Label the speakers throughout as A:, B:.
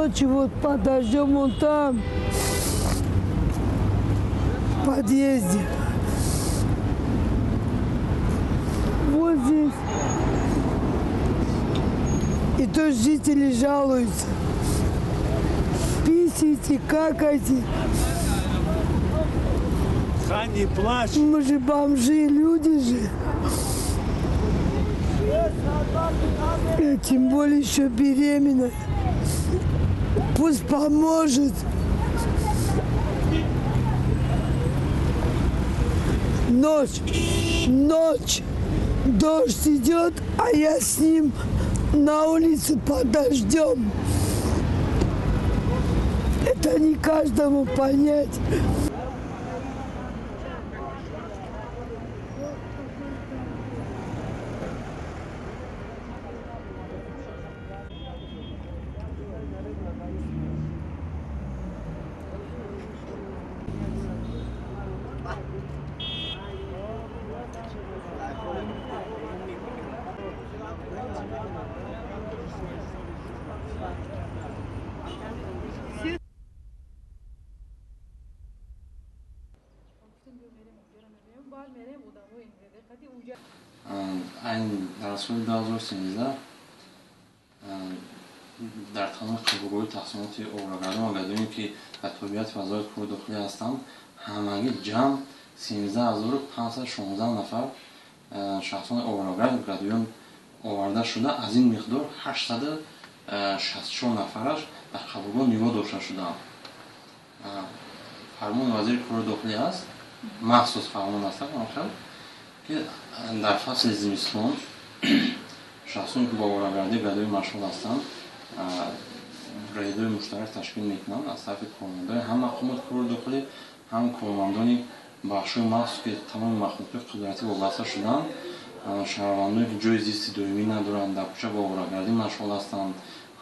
A: Ночью вот под дождем он там, в подъезде. Вот здесь. И то жители жалуются. Писайте, какайте.
B: Не плачь.
A: Мы же бомжи, люди же. Я тем более еще беременна. Пусть поможет. Ночь, ночь, дождь идет, а я с ним на улице под дождем. Это не каждому понять.
C: Айн дар соли 2013 дар тамоми қабулгоҳи тақсимоти оворагардан ва гадоёне ки дар тобеияти вазорати корҳои дохилӣ ҳастанд, ҳамагӣ ҷамъ 17516 нафар шахсони оворагард гадоён оварда шуда, аз ин миқдор 864 нафараш дар қабулгоҳ нигоҳ дошта шудаанд. Фармони вазири корҳои дохилӣ аст, махсус фармон аст, ки дар фасли зимистон шахсоне ки бо оворагардии гадоӣ машғул ҳастанд, рейдҳои муштарак ташкил мекунанд аз тарафи кормандони ҳам мақомоти корҳои дохилӣ, ҳам кормандони бахшҳои махсус, ки тамоми махлуқоти қудратӣ вобаста шуданд. Шаҳрвандоне ки ҷои зисти доимӣ надоранд, дар кӯча бо оворагардӣ машғул ҳастанд,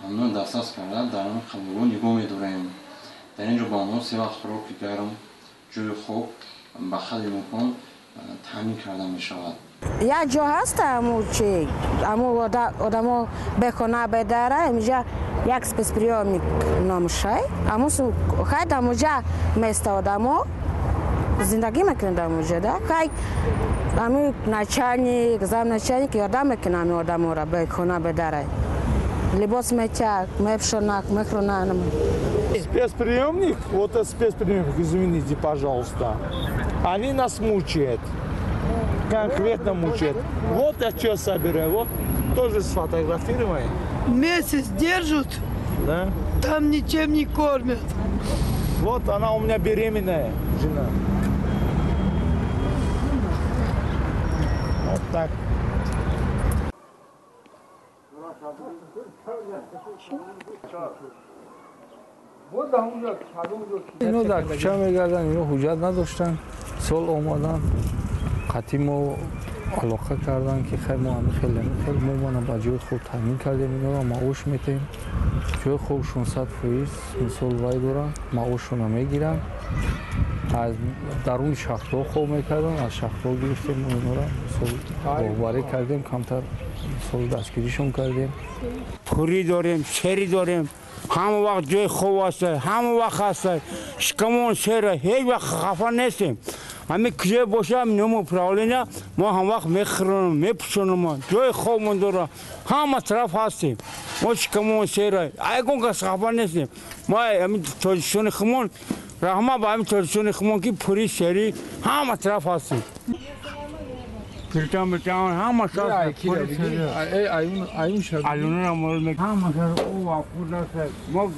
C: ҳамонро дастрас карда дар ин қабулгоҳ нигоҳ медорем. Дар ин ҷо ба онҳо се вақт хӯроки гарм, ҷои хоб ба қадри имкон таъмин карда мешавад.
D: Як ҷо ҳаст, чи аму одамо бехона бедара, инҷа як спецприёмник номшай, аму хай дамуҷа места одамо зиндагӣ мекунад дамуҷа да хай ами начальник, замначальник ёрдам мекунад ами одамора бехона бедара, либос метяк, мепшонак, мехронан.
B: Спецприемник, вот этот спецприемник, извините, пожалуйста, они нас мучают, конкретно мучают. Вот я что собираю, вот тоже сфотографируем.
A: Месяц держат, да? Там ничем не кормят.
B: Вот она у меня беременная жена. Вот так.
E: Ино дар кӯча мегарданд, ино ҳуҷҷат надоштанд. Сол омаданд, қатъи мо алоқа карданд, ки хай мо ҳами хеле хел мо мана ба ҷои хуб таъмин кардем, инора маош метем. Ҷои хуб 600% мисол вай доранд, маошшона мегиранд. Аз даруни шахтҳо хоб мекарданд, аз шахтҳо гирифтем инора, мисол роҳбарӣ кардем, камтар мисол дастгиришон кардем.
F: Пурӣ дорем, шерӣ дорем, ҳама вақт ҷои хоб аст, ҳама вақт ҳаст, шикамон сера, ҳеҷ вақт хафа нестем. Ҳами куҷое бошам, ному управления, мо ҳам вақт мехӯронам, мепӯшонам, ҷои хобмон дора, ҳама тараф ҳастем. Мо шикамон сера, ягон кас хафа нестем. Мо ҳами тоҷикистони хумон, раҳмат ба ҳами тоҷикистони хумон, ки пури сери ҳама тараф ҳастем. Притом, ҳама мо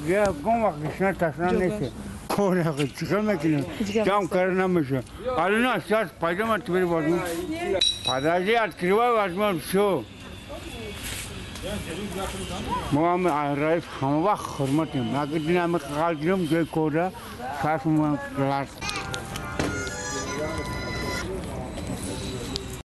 F: ягон вақт гишна ташна нестем. Чикор мекунем? Ҷамъ карда намешавад. Алина, сейчас пойдем, а теперь возьму. Подожди, открывай, возьмем все. Мо ҳам раис ҳама вақт хизматем. Агар динами қалдирем ҷои кора, чашмон ларз.